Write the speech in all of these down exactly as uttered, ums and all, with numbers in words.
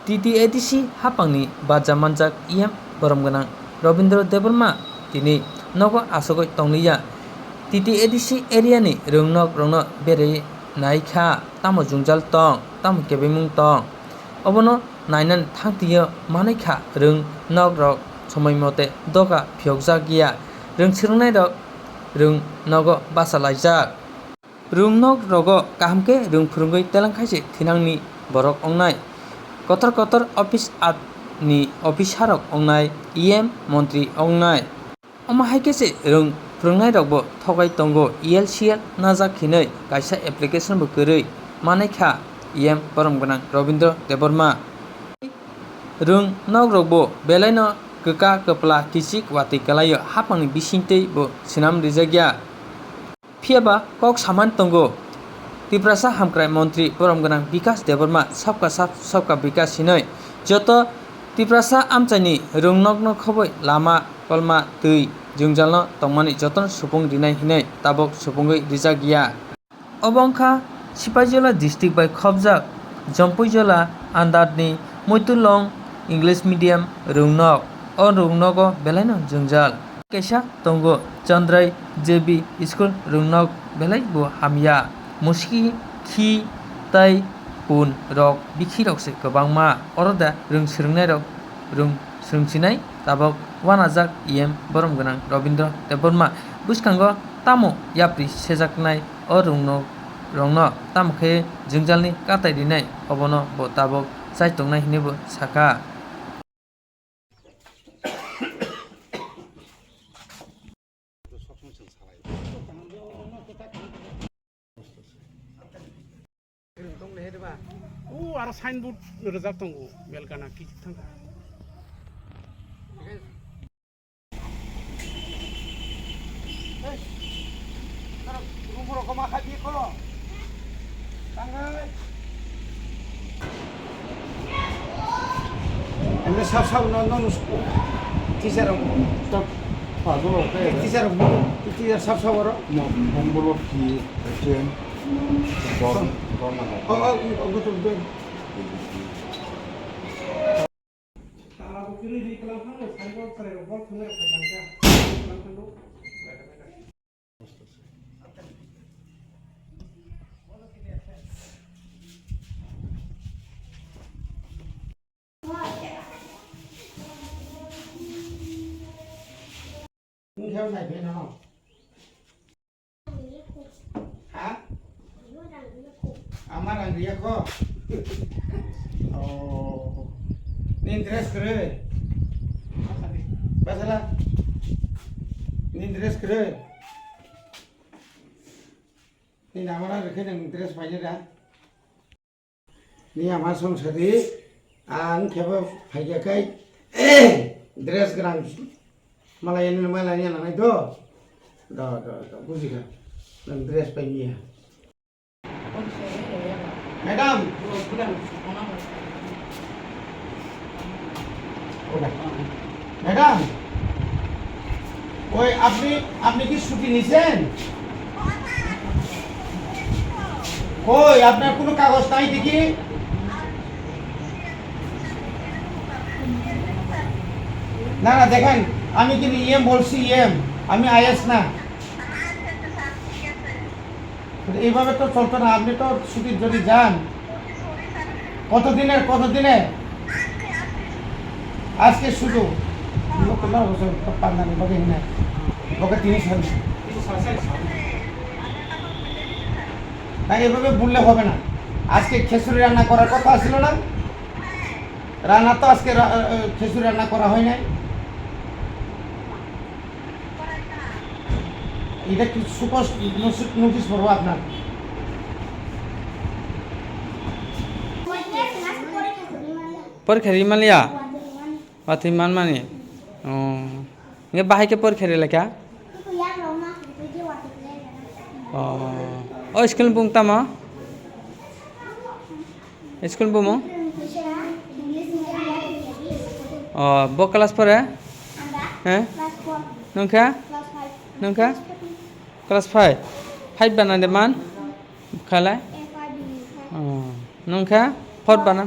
T T A D C hapangni baja manjak E M borom gwnang Robindra Debbarma tini nogo asogwi tongliya. T T A D C area ni rwngnok rokno berwi nai kha, tamo jwngjal tong, tamo kebengmung tong. Obono nainani thangtio manwi kha rwngnok rok somoi mote doga phiyokjak ya. Rwng swrwngnai rok rwng nogo basa laijak. Rwngnok rogo kaham khe rwng phwrwngwi teleng khaise thinangni borok wngnai. Kotor kotor office at ni officer rok wngnai, E M montri wngnai. Omo hai khe se rwng phwrwngnairokbo thogai tongo, E L C L najak hinwi kaisa application bo kwrwi manai kha E M borom gwnang Robindra Debbarma. Rwng nokrokbo belaino kwkha kwpla kichik watwi kwlaio, hapangni bisingtwi bo swnam rijak ya. Phiya ba kok samani tongo, Tiprasa hamkrai montri borom gwnang Bikas Debbarma Sabka Sath Sabka Bikas hinwi joto Tiprasa amchaini rwngnokno khobwi lama, kolma, twi, jwngjalno tongmani jotono supung rinai hinwi tabuk supungwi rijak ya. Obo wngkha Sipaijola district bai khobjak Jompuijola under ni Muitulong English medium rwngnok. O rwngnogo belaino jwngjal. Kaisa tongo Chandrai J B school rwngnok belai bo hamya. Muski, khi, tai, pun rok, bikhi rok se kwbangma. Oro da rwng swrwngnai rok rwng swrwngchinai tabok wanajak E M borom gwnang Robindra Debbarma. Bwskango tamo yapri sejaknai o rwngno, rwngno tamo khe jwngjalni katai rinai, obono bo tabok chai tongnai hinwi bo sakha. O aro signboard rijak tongo, belkana kichik thangkha. Anda sab sab no no nus teacher ang. Stop. Pagol oke. Teacher ang. Teacher sab sab oro. Mo homework ki chen. Don don na. Oh oh oh betul betul. Ha? Ama rang riya kho? Oh. Ni dress kwrwi? Basala? Ni dress kwrwi? Ni ama rang rikhe nang dress paina da? Ni ama songsari ang khebo phaikha khai dress gwnang malai ni malai ni nanai do do do do bujikha nang dress paimia. Madam. Madam, ওই আপনি, আপনি কি ছুটি নিছেন? কই আপনার কোনো কাগজ নাই দেখি? না, না, দেখেন, আমি কিন্তু ইএম বলছি, ইএম, আমি আইএস না। এইভাবে তো চলতো না, আপনি তো ছুটির যদি যান, কতদিনের, কতদিনের? আজকে শুধু। লোক না, বসে, তো পান্ডা নেই, বকে হিনে। বকে তিরিশ হবে। না, এভাবে বললে হবে না। আজকে খিচুড়ি রান্না করার কথা ছিল না? রান্না তো আজকে রা-, আ, আ, খিচুড়ি রান্না করা হয় নাই। এটা কি সুপার নোটিশ পড়বো আপনার? Porikha ri maliya? Watwi manmani? Oh. Nge bahai khe porikha ri lekha? Oh. O school ni bung tamo? School bumung? Oh, bo class four e? He? Nungkha? Nungkha? Class five. Five bana de man? Khalai? Oh, nungkha? Four bana?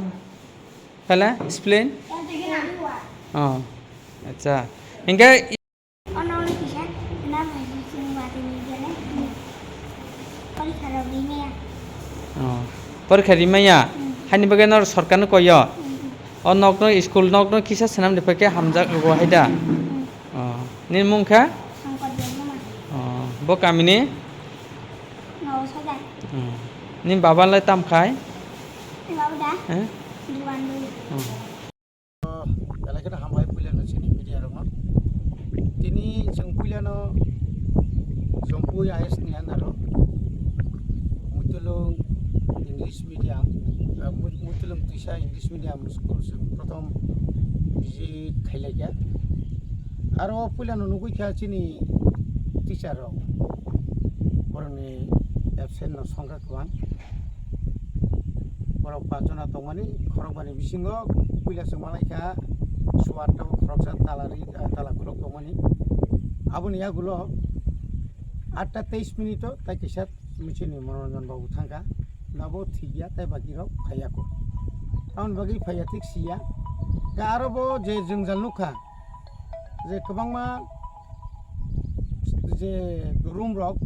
Kala, explain. Oh, acha. Hingke i- Ono kisa na bhai sing watini gele. Pori khara bini ya. Oh, pori khari maya. Hmm. Hani bagai nor sorkar no koyo. Hmm. O nok no school nok no kisa senam de pake hamjak go haida. Hmm. Oh, ni mung kha? Sangkot Debbarma. Oh, bo kamini? Nawa Sada. Hmm. Ni baba lai tam khai? Ni baba da? Eh? Duan dui. Hmm. Belai kheno hambai puilano chini media rokno. Tini chwng puilano Jompui I A S ni under o Muitulung English medium, ah, Mui-, Muitulung Twisa English medium school chwng prothom visit khailaikha. Aro puilano nugui kha chini teacher rok, borokni absent no songkha kwbang. Borok pachjona tongmani, khorokbani bisingo puila chwng malaikha suat tabuk khoroksa tala ri, ah, tala khuluk tongmani. Aboni yagulo atta teis minute o tai kisa chini Manoranjan babu thangkha. Nabo thikya tai baki rok phaiya ko. Tamoni bagwi phaiya thik siya. Ka aro bo je jwngjal nukha je kwbangma je room rok,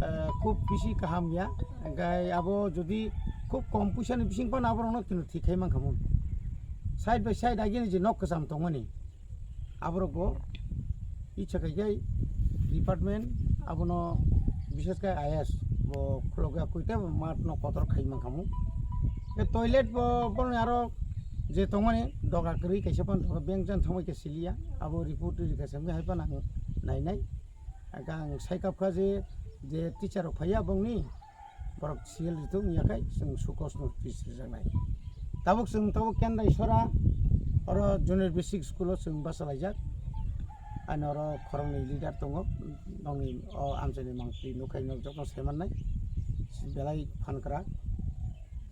eh, khub bisi kaham ya. Hingke abo jodi khub kom puisa ni bising phano aborok no kino thik khai mankha mun. Side by side agini je nok kwcham tongmani aborok bo icha khai khai department abono bishes khai I A S bo khulok ya koi tei mat no kotor khai mankha mun. Toilet bo bono aro je tongmani doga kwrwi kaisa phano doga beng jan thangbai khe siliya abo report rikha se wngwi hai phano ang nai nai. Hingke ang sai kap kha je, je teacher rok phaiya bongni, borok C L rithok wngya khai chwng sukos no fees rijaknai. Tabuk chwng tabuk Kendai Sora, oro junior basic school o chwng bachalaijak. Ani oro khoroknwi leader tongo, nokni o amchaini mangpili nukhai nok jotono sai mannai, belai phan kwrak.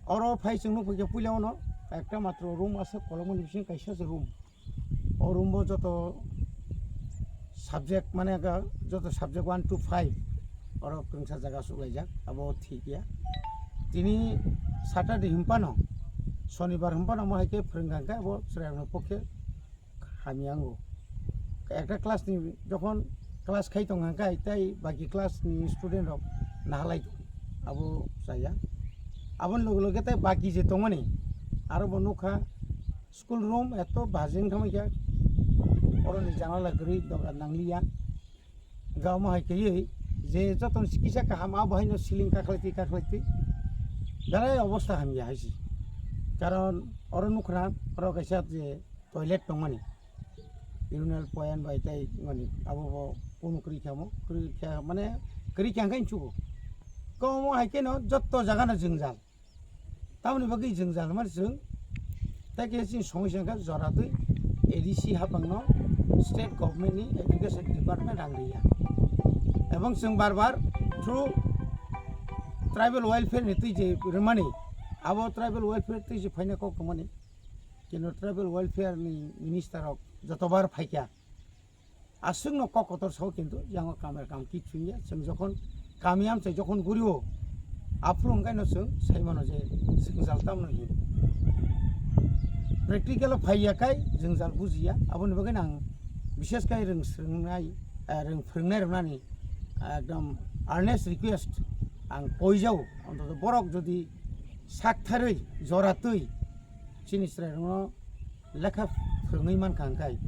Oro phai chwng nukphai khe puila ono ekta matro room aswk kolokmani bising kaisa se room. O room bo joto subject mane ga joto subject one to five oro kwrwngsa jaga suklaijak, abo thik ya. Tini Saturday himphano, Sonibar himphano mo hai khe phwrwngkha hwnkhe abo chwrairokni pokhe hamya wngo. Ekta class ni jokhon class khai tongkha hwnkhe tei baki class ni student rok nahalai tongo, abo chaya. Aboni loge loge tei baki je tongmani aro bo nukha. School room eto bajeng thangma khe, oroni janala kwrwi doga nangliya. Gama hai kaiwi je jotono kisa kaham abo haino ceiling kakhlai twi kakhlai twi belai obostha hamya hai se. Karon oro nukhna oro kaisa je toilet tongmani urinal point bai tei mani abo bo kunu kwrwi khamo kwrwi kha mane kwrwi kha hwnkhe chugo. Komo hai kheno jotto jagano jwngjal. Tamoni bagwi jwngjal mani chwng, tei khe chini somosya wngkha joratwi A D C haphangno state government ni education department rang riya. Ebong chwng bar bar through tribal welfare ni twi je rwmani, abo tribal welfare twi je phaina kok tongmani, kino tribal welfare ni minister rok jotobar phaikha. Aswkno kok kotor sao, kintu yango kamera kam kichung ya. Chwng jokhon kami amchai jokhon gurio, aphuru hwnkhaino chwng saimano je jwngjal tamno hin. Practical o phaiya kai jwngjal bujiya, aboni bagwi ang bishes kai rwng swrwngnai, eh, rwng phwrwngnai rwnani ekdom earnest request ang koijao, ontoto borok jodi saktharwi, joratwi chini chwrairokno lekha phwrwngwi mankha hwnkhe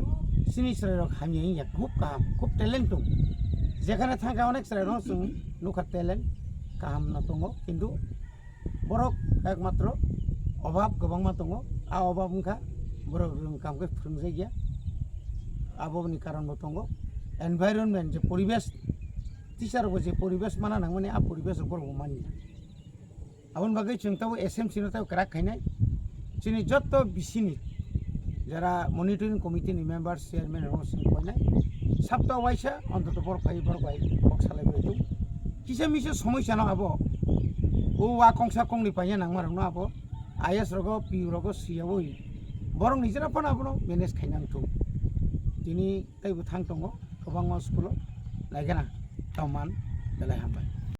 chini chwrairok hamya wngya, khub kaham, khub talent tong. Jekhane thangkha onek chwrairokno chwng nukha talent kahamno tongo, kintu borok ekmatro obab kwbangma tongo. A obab wngkha borok rwng kam khe phwrwngjakya, aboni karonbo tongo. Environment je poribesh, teacher bo je poribesh mana nangmani, a poribesh rok borok bo manya. Aboni bagwi chwng tabuk S M C no tabuk kwrak khainai. Chini jotto bisini jara monitoring committee ni members, chairman rok chwng koinai. Sapta waisa ontoto borok phai borok bai kok salai bai tong. Kisa misa somoi sano abo o wa kongsa kongni paina nangma rokno abo I A S rogo, P U rogo siyawoi borok nijera phano abono manage khainang thung. Tini taibo thang tongo kwbangma school o naigana tongman belai hambai.